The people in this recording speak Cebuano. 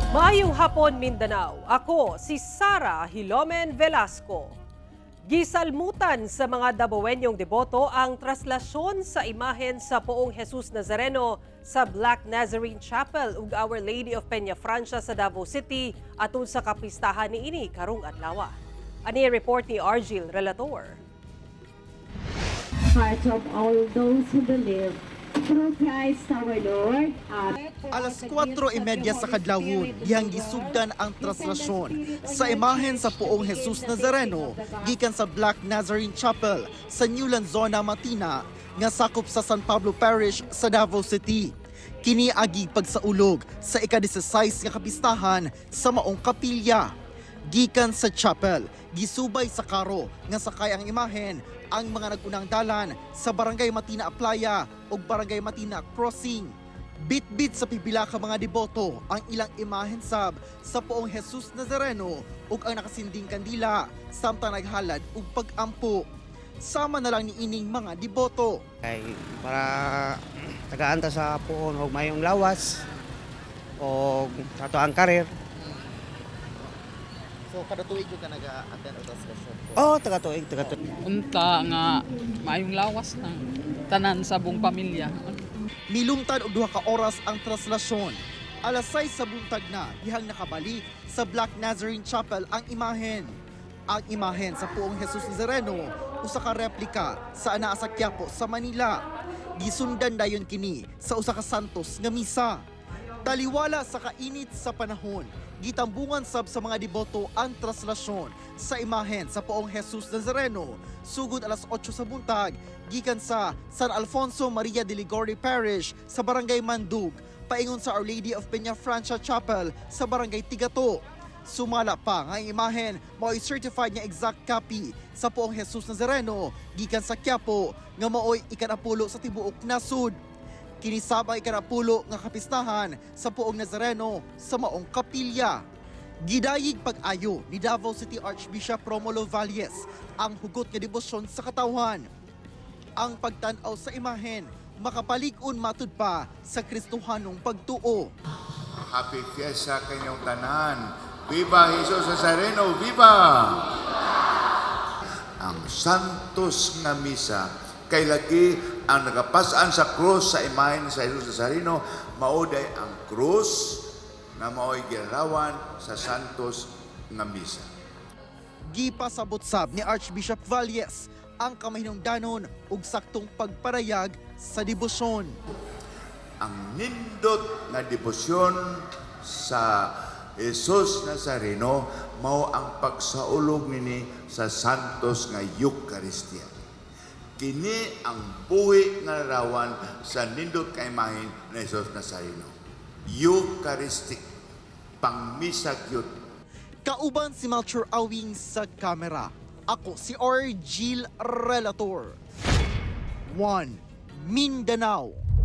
Maayong hapon, Mindanao. Ako si Sara Hilomen Velasco. Gisalmutan sa mga Dabawenyong deboto ang traslasyon sa imahen sa Poong Jesus Nazareno sa Black Nazarene Chapel ug Our Lady of Peñafrancia sa Davao City atol sa kapistahan niini karong adlaw. Ani report ni Argil Relator. Hearts of all those who believe. Through Christ our Lord. Amen. Alas 4:30 sa kadlawon, dihang gisugdan ang traslasyon sa imahen sa Poong Jesus Nazareno gikan sa Black Nazarene Chapel sa New Lanzona, Matina, nga sakop sa San Pablo Parish sa Davao City. Kini agi pagsaulog sa ika-16 nga kapistahan sa maong kapilya. Gikan sa chapel, gisubay sa karo nga sakay ang imahen ang mga nagunang dalan sa Barangay Matina Aplaya ug Barangay Matina Crossing. Bit-bit sa pipila ka mga deboto ang ilang imahen sab sa Poong Jesus Nazareno ug ang nakasinding kandila samtang naghalad og pag-ampo. Sama na lang ni ining mga deboto. Kay para tagaan ta sa puon og mayong lawas og ato ang karir. So kada tuig ka naga-attend og traslasyon po? Oh, taga tuig, taga tuig. Unta nga maayong lawas ng tanan sa buong pamilya. Milungtad og 2 ka oras ang traslasyon. Alas 6 sa buntag na, dihang nakabalik sa Black Nazarene Chapel ang imahen. Ang imahen sa Poong Jesus Nazareno, usa ka replika sa anaa sa Quiapo sa Manila. Gisundan dayon kini sa usa ka Santos nga misa. Taliwala sa kainit sa panahon, gitambungan sab sa mga deboto ang traslasyon sa imahen sa Poong Jesus Nazareno sugod alas 8 sa buntag gikan sa San Alfonso Maria de Liguori Parish sa Barangay Mandug paingon sa Our Lady of Peñafrancia Chapel sa Barangay Tigato. Sumala pa nga ang imahen mao'y certified nga exact copy sa Poong Jesus Nazareno gikan sa Quiapo nga mao'y ikanapulo sa tibuok nasud. Kini sab ang ikanapulo nga kapistahan sa Poong Nazareno sa maong kapilya. Gidayig pag-ayo ni Davao City Archbishop Romulo Valles ang hugot nga debosyon sa katawhan. Ang pagtan-aw sa imahen makapalig-on matud pa sa Kristohanong pagtuo. Happy Fiesta kanyong tanan. Viva Jesus Nazareno! Viva! Ang Santos nga Misa kay lagi ang nagapasan sa krus sa imahen sa Jesus Nazareno, mao day ang krus nga mao'y gilarawan sa Santos nga Misa. Gipasabot sab ni Archbishop Valles ang kamahinungdanon ug saktong pagparayag sa debosyon. Ang nindot nga debosyon sa Jesus Nazareno mao ang pagsaulog nini sa Santos nga Eucharistia. Kini ang buhi nga larawan sa nindot ka imahen ni Jesus Nazareno. Eucharistic, pangmisa gyud. Kauban si Melchor Awing sa kamera. Ako si Argil Relator. 1. Mindanao.